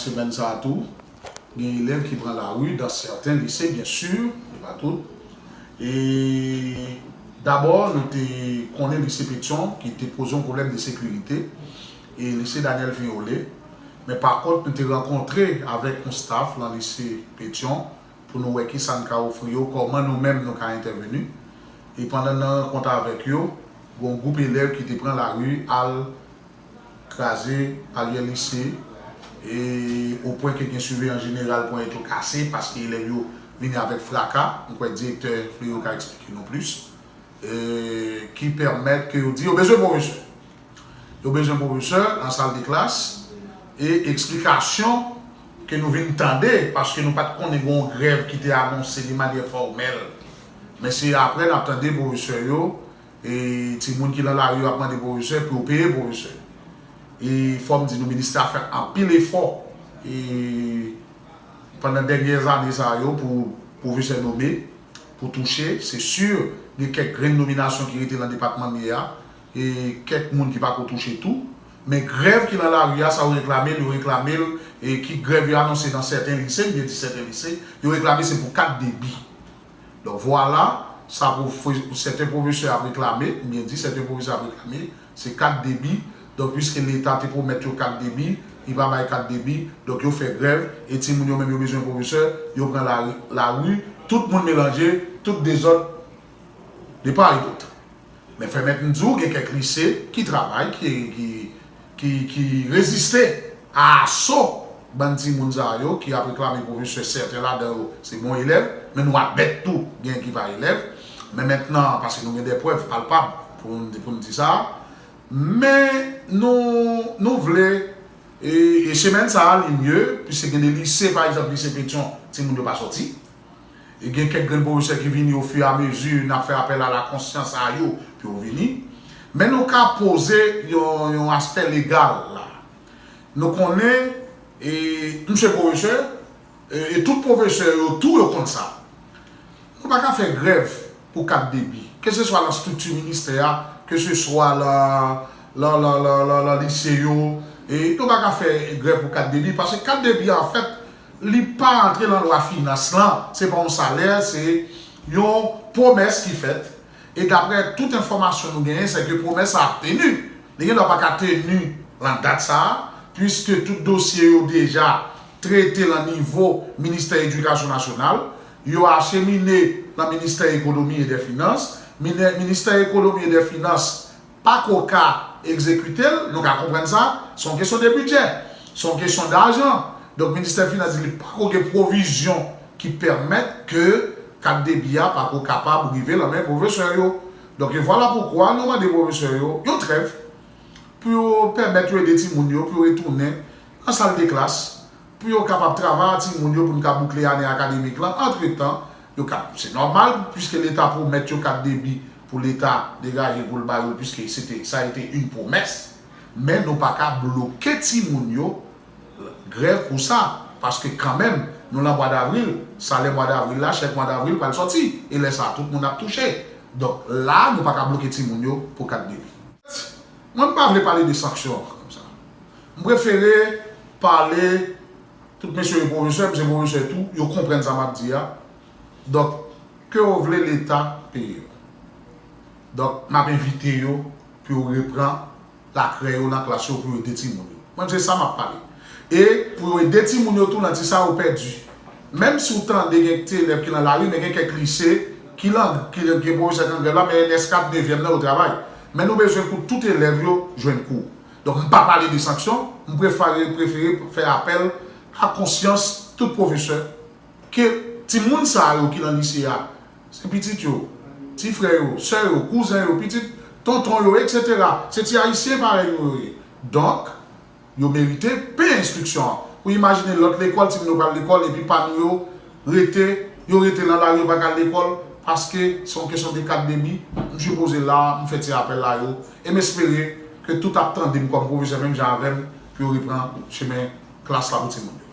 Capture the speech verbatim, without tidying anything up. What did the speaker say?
Semèn sa a tou, gen elèv ki pran lari dans certains lycées, byen si, e pa tout. E dabò, nou te konnen lise Petyon ki te poze yon pwoblèm de sekirite, e lise Daniel Viollet. Men pa kont, nou te rankontre avèk yon staff lan lise Petyon pou nou wè kisa n ka ofri yo, kòman nou menm nou ka entèveni. E pandan n nan rankont avèk yo, gen yon gwoup elèv ki te pran lari al kraze aryè lise, e opwen ke gen siveyan jeneral pran eto kase paske elèv yo vini avèk fraka. M kwè direktè Fleury ka eksplike nou plis, e ki pèmèt ke yo di yo bezwen pwofesè. Yo bezwen pwofesè nan sal de klas, e eksplikasyon ke nou vin tande, paske nou pa t konnen gen yon grèv ki te anonse de manyè fòmèl. Men se apre n ap tande pwofesè yo, e timoun ki lan lari yo ap mande pwofesè pou yo peye pwofesè. E fò m di nou, ministè a fè anpil efò, e pandan dènye ane sa yo pou pwofesè nome, pou touche, se si, gen kèk grenn nominasyon ki rete lan depatman m ye a, e kèk moun ki pako touche tou. Men grèv ki lan lari a, sa yo reklame l, yo reklame l, e ki grèv yo anonse nan sèten lise, m byen di sèten lise, yo reklame se pou kat debi. Donk, vwala, sa pou fwe-, sèten pwofesè ap reklame, m byen di, sèten pwofesè ap reklame, se kat debi. Donk, piske Leta te pwomèt yo kat debi, li pa bay kat debi, donk yo fè grèv, e timoun yo menm yo bezwen pwofesè, yo pran lari, lari, tout moun melanje, tout dezòd, de part et d'autre. Men fè mèt m di w, gen kèk lise ki travay, ki, ki, ki, ki reziste a aso bann timoun sa yo ki ap reklame pwofesè. Sèten ladan yo se bon elèv, men nou admèt tou gen ki pa elèv. Men mentnan, paske nou gen de prèv palpab pou n, pou n di sa, men nou, nou vle, e, e semèn sa a, li mye, piske gen de lise, pa egzanp, lise Petyon, timoun yo pa sòti. E gen kèk grenn pwofesè ki vini ofiramezi, n ap fè apèl a lakonsyans a yo pou yo vini. Men nou ka poze yon, yon aspè legal la. Nou konnen, e, m se pwofesè, e, e tout pwofesè yo tou yo konn sa. Nou pa ka fè grèv pou kat debi, keseswa lan estrikti ministè a, keseswa lan, lan, lan, lan, lan, lan lise yo, e nou pa ka fè grèv pou kat debi, paske kat debi, anfèt, li pa antre lan lwa finans lan, se pa yon salè, se yon pwomès ki fèt. E daprè tout enfòmasyon nou genyen, se ke pwomès sa ap teni. Li gendwa pa ka teni lan dat sa a, piske tout dosye yo deja trete lan nivo Ministè Edikasyon Nasyonal, yo achemine lan Ministè Ekonomi e dè Finans. Mine-, Ministè Ekonomi e dè Finans pako ka egzekite l, nou ka konprann sa, se yon kesyon de bidjè, se yon kesyon dajan. Donk, Ministè Finans di li pako gen pwovizyon ki pèmèt ke kat debi a pako kapab rive lan men pwofesè yo. Donk, e vwala poukwa nou mande pwofesè yo yon trèv pou yo pèmèt yo ede timoun yo pou yo retounen nan sal de klas, pou yo kapab travay ak timoun yo pou n ka boukle ane akademik lan. Antretan, yo ka, se nòmal, piske Leta pwomèt yo kat debi pou Leta degaje l pou l ba yo l, piske se te, sa a ete yon pwomès. Men nou pa ka bloke timoun yo grèv pou sa, paske kanmenm, nou lan mwa davril, salè mwa davril la, chèk mwa davril pral sòti, e lè sa a, tout moun ap touche. Donk, la, nou pa ka bloke timoun yo pou kat debi. Mwen, m pa vle pale de sanksyon konsa. M prefere pale, tout mesye yo pwofesè, m se pwofesè tou, yo konprann sa m ap di a. Donk, ke yo vle Leta peye yo. Donk, m ap envite yo pou yo repran lakrè yo nan klas yo pou yo ede timoun yo. Mwen, se sa m ap pale. E pou yo ede timoun yo tou lan ti sa yo pèdi. Menm si w tande gen ti elèv ki lan lari, men gen kèk lise ki lan, ki, ki gen pwofesè ki an grèv la, men N S kat, nevyèm nan, yo travay. Men nou bezwen pou tout elèv yo jwenn kou. Donk, m pa pale de sanksyon, m prefere, prefere fè apèl a konsyans tout pwofesè, ke timoun sa yo ki lan lise a, se pitit yo, ti frè yo, sè yo, kouzen yo, pitit tonton yo, etsetera. Se ti Ayisyen parèy nou yo ye. Donk, yo merite peye enstriksyon an. Ou imajine lòt lekòl, timoun yo pral lekòl, epi pa nou yo rete, yo rete lan lari, yo pa ka al lekòl, paske se yon kesyon de kat debi. M sipoze la, m fè ti apèl la yo, e m espere ke tout ap tande m kòm pwofesè, menm jan avè m, pou yo repran chemen klas la pou timoun yo.